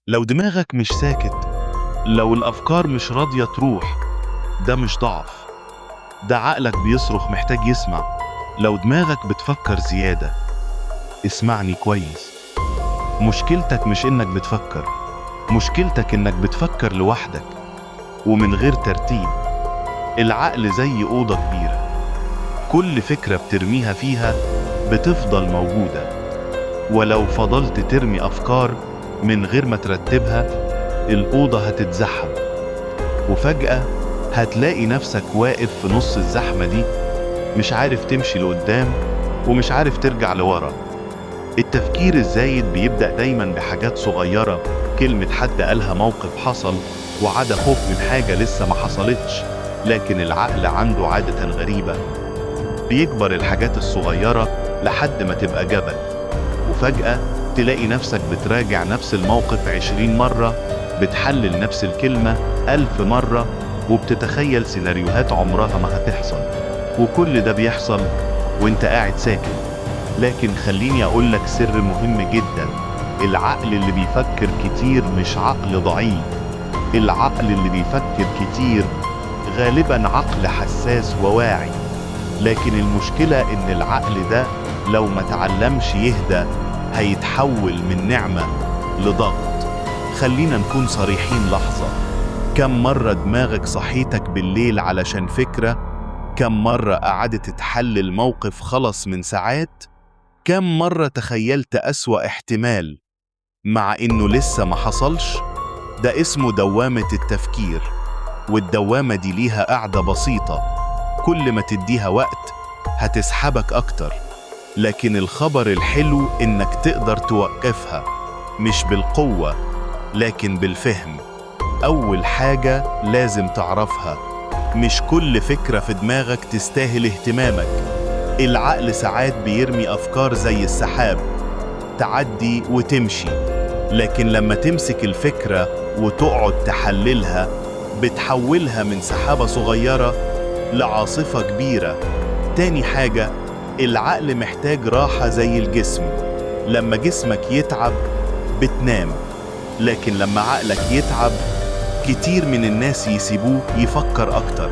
لو دماغك مش ساكت، لو الأفكار مش راضية تروح، ده مش ضعف، ده عقلك بيصرخ محتاج يسمع. لو دماغك بتفكر زيادة، اسمعني كويس، مشكلتك مش إنك بتفكر، مشكلتك إنك بتفكر لوحدك ومن غير ترتيب. العقل زي أوضة كبيرة، كل فكرة بترميها فيها بتفضل موجودة، ولو فضلت ترمي أفكار من غير ما ترتبها الأوضة هتتزحم، وفجأة هتلاقي نفسك واقف في نص الزحمة دي، مش عارف تمشي لقدام ومش عارف ترجع لورا. التفكير الزايد بيبدأ دايما بحاجات صغيرة، كلمة حد قالها، موقف حصل، وعادة خوف من حاجة لسه ما حصلتش. لكن العقل عنده عادة غريبة، بيكبر الحاجات الصغيرة لحد ما تبقى جبل، وفجأة تلاقي نفسك بتراجع نفس الموقف 20 مرة، بتحلل نفس الكلمة 1000 مرة، وبتتخيل سيناريوهات عمرها ما هتحصل. وكل ده بيحصل وانت قاعد ساكت. لكن خليني أقولك سر مهم جدا، العقل اللي بيفكر كتير مش عقل ضعيف. العقل اللي بيفكر كتير غالبا عقل حساس وواعي، لكن المشكلة إن العقل ده لو ما تعلمش يهدى هيتحول من نعمة لضغط. خلينا نكون صريحين لحظة، كم مرة دماغك صحيتك بالليل علشان فكرة؟ كم مرة قعدت تحلل موقف خلص من ساعات؟ كم مرة تخيلت أسوأ احتمال مع إنه لسه ما حصلش؟ ده اسمه دوامة التفكير، والدوامة دي ليها قاعدة بسيطة، كل ما تديها وقت هتسحبك أكتر. لكن الخبر الحلو إنك تقدر توقفها، مش بالقوة لكن بالفهم. أول حاجة لازم تعرفها، مش كل فكرة في دماغك تستاهل اهتمامك. العقل ساعات بيرمي أفكار زي السحاب، تعدي وتمشي، لكن لما تمسك الفكرة وتقعد تحللها بتحولها من سحابة صغيرة لعاصفة كبيرة. تاني حاجة، العقل محتاج راحة زي الجسم. لما جسمك يتعب بتنام، لكن لما عقلك يتعب كتير من الناس يسيبوه يفكر أكتر،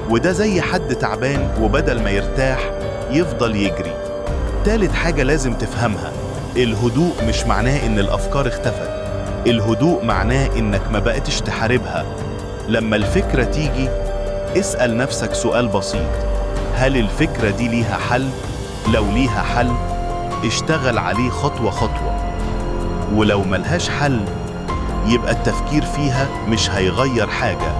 وده زي حد تعبان وبدل ما يرتاح يفضل يجري. تالت حاجة لازم تفهمها، الهدوء مش معناه إن الأفكار اختفت، الهدوء معناه إنك ما بقتش تحاربها. لما الفكرة تيجي اسأل نفسك سؤال بسيط، هل الفكرة دي ليها حل؟ لو ليها حل اشتغل عليه خطوة خطوة، ولو ملهاش حل يبقى التفكير فيها مش هيغير حاجة.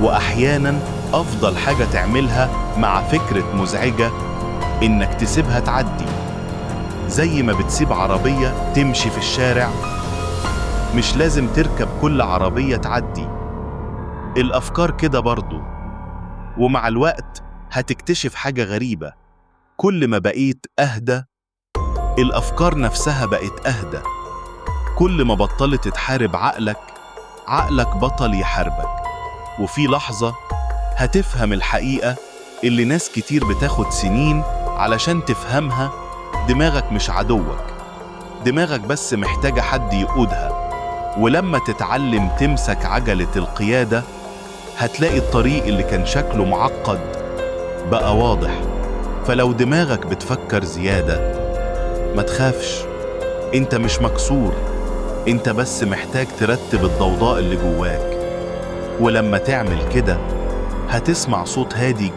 وأحيانا أفضل حاجة تعملها مع فكرة مزعجة إنك تسيبها تعدي، زي ما بتسيب عربية تمشي في الشارع، مش لازم تركب كل عربية تعدي. الأفكار كده برضو. ومع الوقت هتكتشف حاجة غريبة، كل ما بقيت أهدى الأفكار نفسها بقت أهدى. كل ما بطلت تحارب عقلك، عقلك بطل يحاربك. وفي لحظة هتفهم الحقيقة اللي ناس كتير بتاخد سنين علشان تفهمها، دماغك مش عدوك، دماغك بس محتاجة حد يقودها. ولما تتعلم تمسك عجلة القيادة هتلاقي الطريق اللي كان شكله معقد بقى واضح. فلو دماغك بتفكر زيادة ما تخافش، انت مش مكسور، انت بس محتاج ترتب الضوضاء اللي جواك. ولما تعمل كده هتسمع صوت هادي